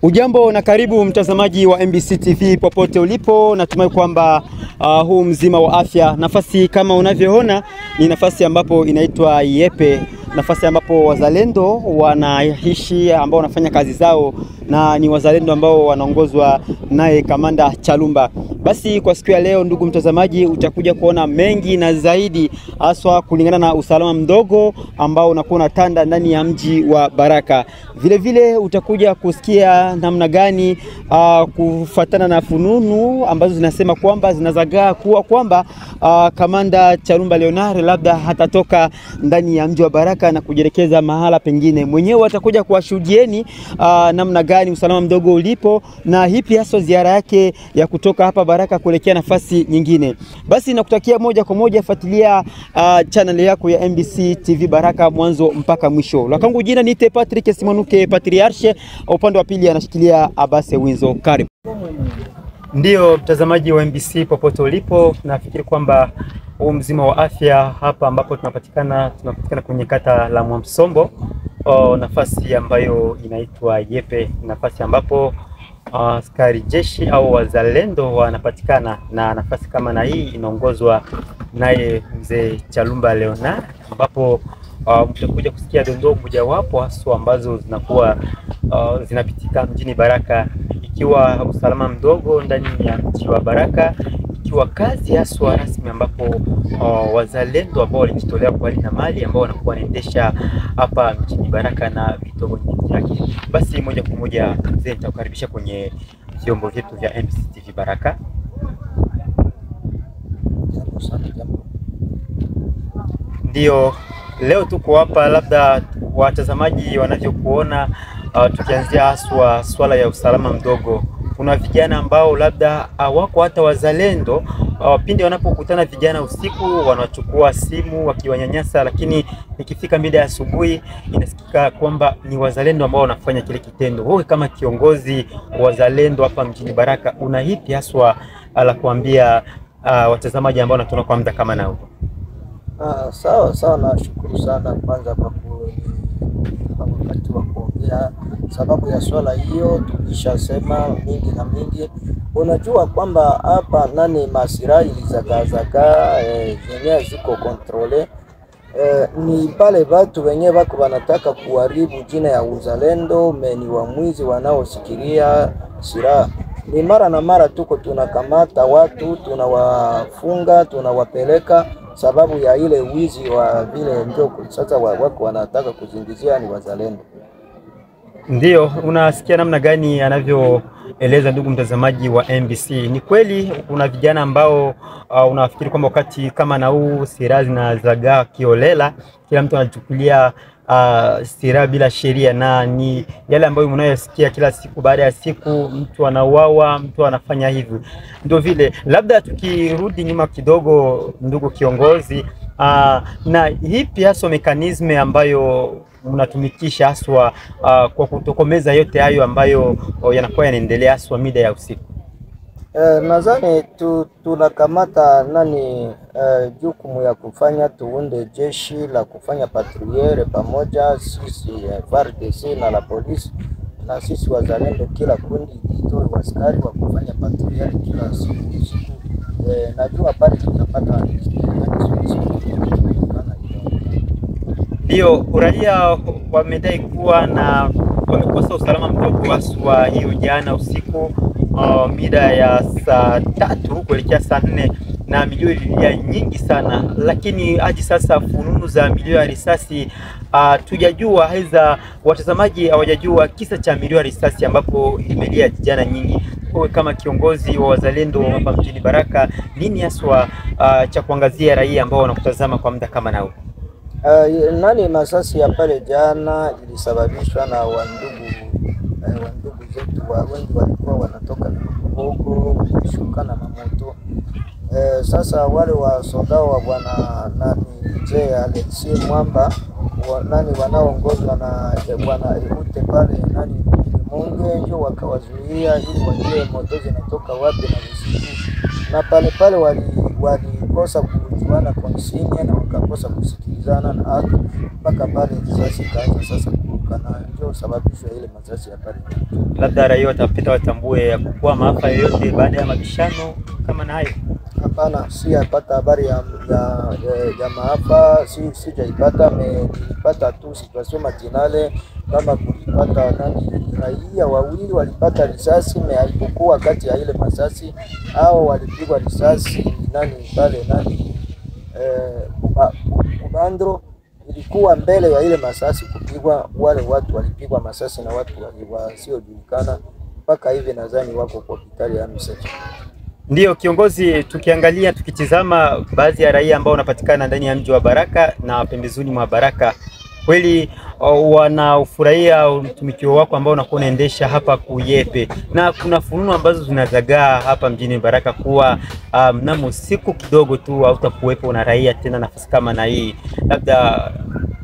Ujambo na karibu mtazamaji wa MBC TV popote ulipo. Natumai kwamba huu mzima wa afya. Nafasi kama unavyoona ni nafasi ambapo inaitwa Yepe, nafasi ambapo wazalendo wanaishi ambao wanafanya kazi zao, na ni wazalendo ambao wanaongozwa naye Kamanda Chalumba. Basi kwa siku ya leo, ndugu mtazamaji, utakuja kuona mengi na zaidi, haswa kulingana na usalama mdogo ambao unakuwa unatanda ndani ya mji wa Baraka. Vile vile utakuja kusikia namna gani kufuatana na fununu ambazo zinasema kwamba zinazagaa kuwa kwamba Kamanda Chalumba Leonard labda hatatoka ndani ya mji wa Baraka na kujielekeza mahala pengine. Mwenyewe atakuja kuwashuhudieni namna gani usalama mdogo ulipo na hipi haswa ziara yake ya kutoka hapa Baraka kuelekea nafasi nyingine. Basi nakutakia moja kwa moja, fuatilia channel yako ya MBC TV Baraka mwanzo mpaka mwisho. La kangu jina niite Patrick Simonuke Patriarche, upande wa pili anashikilia Abase Winzo. Karibu. Ndio mtazamaji wa MBC popote ulipo, nafikiri kwamba huu mzima wa afya hapa ambapo tunapatikana kwenye kata la Mwamsombo, nafasi ambayo inaitwa Yepe, nafasi ambapo askari jeshi au wazalendo wanapatikana, na nafasi kama na hii inaongozwa naye mzee Chalumba Leonard, ambapo mtakuja kusikia dondoo mojawapo haswa ambazo zinakuwa zinapitika mjini Baraka, ikiwa usalama mdogo ndani ya mji wa Baraka, ikiwa kazi haswa rasmi ambapo wazalendo ambao walijitolea kwa hali na mali ambao wanakuwa wanaendesha hapa mjini Baraka na vitongoji vyake. Basi moja kwa moja mzee, nitakukaribisha kwenye vyombo vyetu vya MBC TV Baraka. Ndio, leo tuko hapa, labda watazamaji wanavyokuona, tukianzia haswa swala ya usalama mdogo. Kuna vijana ambao labda hawako hata wazalendo, pindi wanapokutana vijana usiku wanachukua simu wakiwanyanyasa, lakini ikifika mida ya asubuhi inasikika kwamba ni wazalendo ambao wanafanya kile kitendo. Wewe kama kiongozi wazalendo hapa mjini Baraka, una hipi haswa la kuambia watazamaji ambao wanatuona kwa muda kama nao? Sawa sawa, nashukuru sana kwanza kwa kunipa wakati wa kuongea sababu ya swala hiyo. Tulishasema mingi na mingi. Unajua kwamba hapa nani masira ilizagazaga zenye ziko kontrole ni pale watu wenye wako wanataka kuharibu jina ya uzalendo, meni wa mwizi wanaosikiria silaha. Ni mara na mara tuko tunakamata watu, tunawafunga, tunawapeleka sababu ya ile wizi wa vile ndio sasa wako wanataka kuzingizia ni wazalendo. Ndio, unasikia namna gani anavyoeleza ndugu mtazamaji wa MBC. Ni kweli kuna vijana ambao unafikiri kwamba wakati kama na huu silaha zinazagaa kiolela, kila mtu anachukulia silaha bila sheria, na ni yale ambayo mnayosikia kila siku baada ya siku, mtu anauawa, mtu anafanya hivi. Ndio vile labda tukirudi nyuma kidogo, ndugu kiongozi, na hipi haswa mekanisme ambayo mnatumikisha haswa kwa kutokomeza yote hayo ambayo yanakuwa yanaendelea haswa mida ya usiku? Nadhani tunakamata nani jukumu ya kufanya tuunde jeshi la kufanya patrouille pamoja sisi FARDC na la polisi na sisi wazalendo, kila kundi itoe askari wa kufanya patrouille kila siku. Najua pale tutapata. Ndio, raia wamedai kuwa na wamekosa usalama mdogo haswa hiyo jana usiku mida ya saa 3 kuelekea saa 4, na milio ililia nyingi sana, lakini hadi sasa fununu za milio ya risasi tujajua, haiza watazamaji hawajajua kisa cha milio ya risasi ambapo imelia jana nyingi. Wewe kama kiongozi wa wazalendo hapa mjini Baraka, nini haswa cha kuangazia raia ambao wanakutazama kwa muda kama nao? Nani masasi ya pale jana ilisababishwa na wandugu zetu wengi walikuwa wanatoka Lugogo wakishuka na mamoto. Sasa wale wa soda wa bwana nani mzee Alexi Mwamba nani wanaoongozwa na bwana Ehute pale nani Mungu ndio wakawazuia ili wajue moto zinatoka wapi na usiku, na pale pale walikosa kujuana consigne na wakakosa kusikilizana na mpaka pale sasa ikaanza sasa kuanguka, na ndio sababisho ile masasi ya pale. Labda raia watapita watambue ya kukuwa maafa yoyote baada ya mabishano kama na hayo? Hapana, siyapata habari ya maafa, sijaipata. Nilipata tu situation matinale kama kulipata nani, raia wawili walipata risasi, haikukuwa kati ya ile masasi au walipigwa risasi nani pale nani Kubandro, ilikuwa mbele ya ile masasi kupigwa. Wale watu walipigwa masasi na watu wasiojulikana, mpaka hivi nadhani wako kwa hospitali ya Mseto. Ndiyo kiongozi, tukiangalia tukitizama baadhi ya raia ambao wanapatikana ndani ya mji wa Baraka na pembezoni mwa Baraka, kweli wanaufurahia mtumikio wako ambao unakuwa unaendesha hapa Kuyepe, na kuna fununu ambazo zinazagaa hapa mjini Baraka kuwa mnamo siku kidogo tu hautakuwepo na raia tena nafasi kama na hii. Labda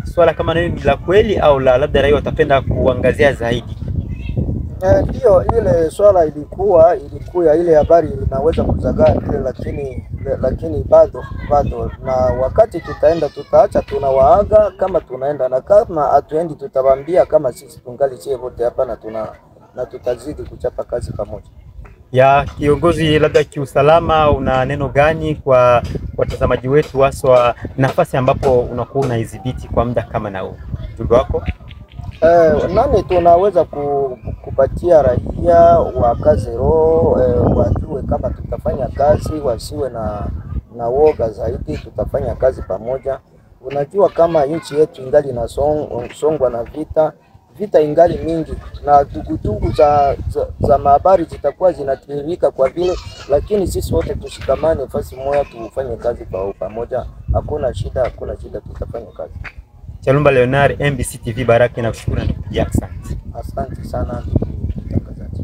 swala kama nini la kweli au la, labda raia watapenda kuangazia zaidi? Ndio, ile swala ilikuwa ile habari inaweza kuzagaa ile, lakini bado na wakati tutaenda tutaacha tunawaaga kama tunaenda, na kama hatuendi tutawaambia kama sisi tungali sie wote hapa na tutazidi kuchapa kazi pamoja. Ya kiongozi, labda kiusalama una neno gani kwa watazamaji wetu, haswa nafasi ambapo unakuwa unaidhibiti kwa muda kama na huu? Ujumbe wako? Nani tunaweza kupatia raia wa Kazero wajue kama tutafanya kazi, wasiwe na woga zaidi, tutafanya kazi pamoja. Unajua kama nchi yetu ingali inasongwa na vita ingali mingi, na tugutugu za mahabari zitakuwa zinatiririka kwa vile, lakini sisi wote tushikamane fasi moja, tufanye kazi kwa pamoja. Hakuna shida, tutafanya kazi. Chalumba Leonard, MBC TV Baraka, nakushukuru na nikupigia asante. Asante sana ndugu mtangazaji.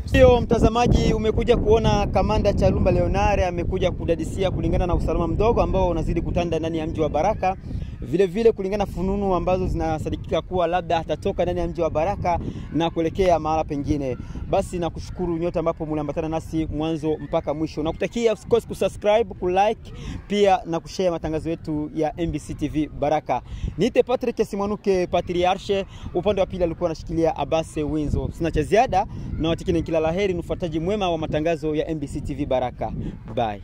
Ndio mtazamaji, umekuja kuona Kamanda Chalumba Leonard amekuja kudadisia kulingana na usalama mdogo ambao unazidi kutanda ndani ya mji wa Baraka. Vile vile kulingana fununu ambazo zinasadikika kuwa labda atatoka ndani ya mji wa Baraka na kuelekea mahala pengine. Basi nakushukuru nyote ambapo mliambatana nasi mwanzo mpaka mwisho. Nakutakia usikose kusubscribe, kulike pia na kushare matangazo yetu ya MBC TV Baraka. Niite Patrick Simwanuke Patriarche, upande wa pili alikuwa anashikilia Abase Winzo. Sina cha ziada na watakieni kila laheri, mfuataji mwema wa matangazo ya MBC TV Baraka. Bye.